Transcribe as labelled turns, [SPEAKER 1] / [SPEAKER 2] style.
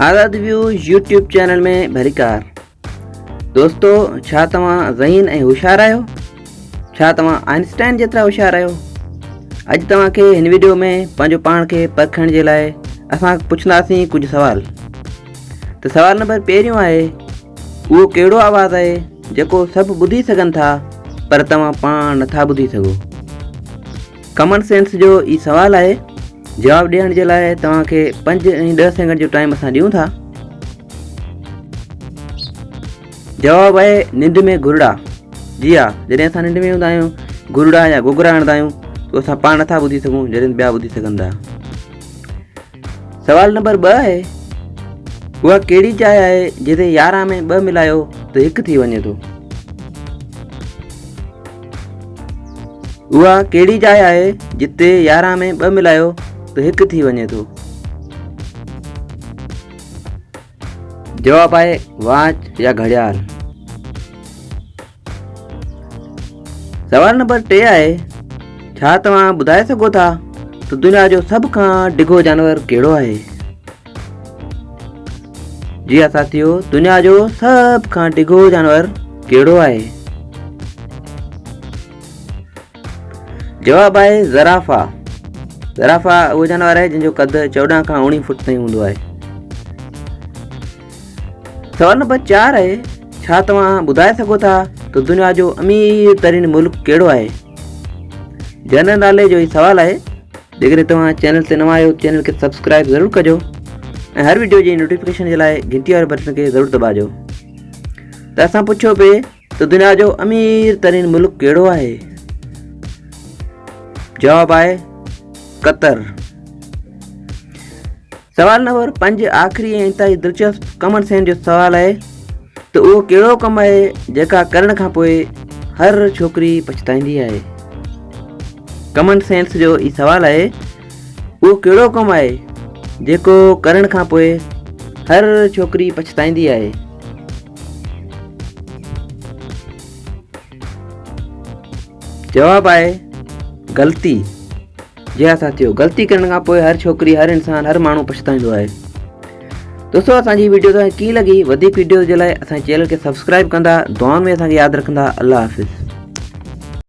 [SPEAKER 1] آزاد ويو YouTube channel ۾ ڀليڪار دوستو ڇا توهان ذهين ۽ هوشيار آهيو ڇا توهان آئنسٽائن جيترا هوشيار آهيو اڄ توهان کي هن ويڊيو ۾ پنهنجو پاڻ کي پرکڻ جي لاء اسان پڇنداسين ڪجهه سوال ته سوال نمبر پهريون آهي اهو ڪهڙو آواز آهي جيڪو سڀ ٻڌي سگهن ٿا پر توهان پاڻ نٿا ٻڌي سگهو ڪامن سينس جو هي سوال آهي جواب ڏيڻ جي لاء توهان کي 5 ۽ 10 سيڪنڊ جو ٽائيم اسان ڏيون ٿا. جواب آهي ننڊ ۾ گرڙا. جي ها جڏهن اسان ننڊ ۾ هوندا آهيون گرڙا يا گوگرا هڻندا آهيون ته اسان پاڻ نٿا ٻڌي سگهون جڏهن ٻيا ٻڌي سگهن ٿا. سوال نمبر 2 آهي اها ڪهڙي جاء آهي جتي 11 ۾ 2 ملايو ته 1 ٿي وڃي ٿو؟ اها ڪهڙي جاء آهي جتي 11 ۾ 2 ملايو ته 1 ٿي وڃي ٿو؟ جواب آهي واچ يا گهڙيال. سوال نمبر 3 آهي ڇا توهان ٻڌائي سگهو ٿا ته دنيا جو سڀ کان ڊگهو جانور ڪهڙو آهي؟ جي ها ساٿيو دنيا جو سڀ کان ڊگهو جانور ڪهڙو آهي؟ جواب آهي زرافا. زرافا اهو جانور آهي جنهن جو قد 14 کان 19 فوٽ تائين هوندو آهي. سوال نمبر 4 آهي ڇا توهان ٻڌائي سگهو ٿا ته دنيا جو امير ترين ملڪ ڪهڙو آهي؟ جنرل ناليج جو هي سوال آهي. جيڪڏهن توهان چينل تي نوان آهيو چينل کي سبسڪرائب ضرور ڪجو ۽ هر وڊيو جي نوٽيفڪيشن جي لاء گهنٽي واري بٽڻ کي ضرور دٻاجو. ته اسان پڇيو پئي ته دنيا جو امير ترين ملڪ ڪهڙو آهي؟ جواب آهي قطر. سوال نمبر 5 آخري ۽ انتهائي دلچسپ ڪامن سينس جو سوال آهي ته اهو ڪهڙو ڪم آهي جيڪا ڪرڻ کان پوء هر ڇوڪري پڇتائيندي آهي؟ ڪامن سينس جو هي سوال آهي اهو ڪهڙو ڪم آهي جيڪو ڪرڻ کان پوء هر ڇوڪري پڇتائيندي آهي؟ جواب آهي غلطي. جي ها ساٿيو غلطي ڪرڻ کان پوء هر ڇوڪري هر انسان هر ماڻهو پڇتائيندو آهي. دوستو اسان جي ويڊيو توهان کي ڪيئن لڳي وڌيڪ ويڊيوز جي لاء اسان جي چينل کي سبسڪرائب ڪندا دعائن ۾ اسان کي ياد رکندا الله حافظ.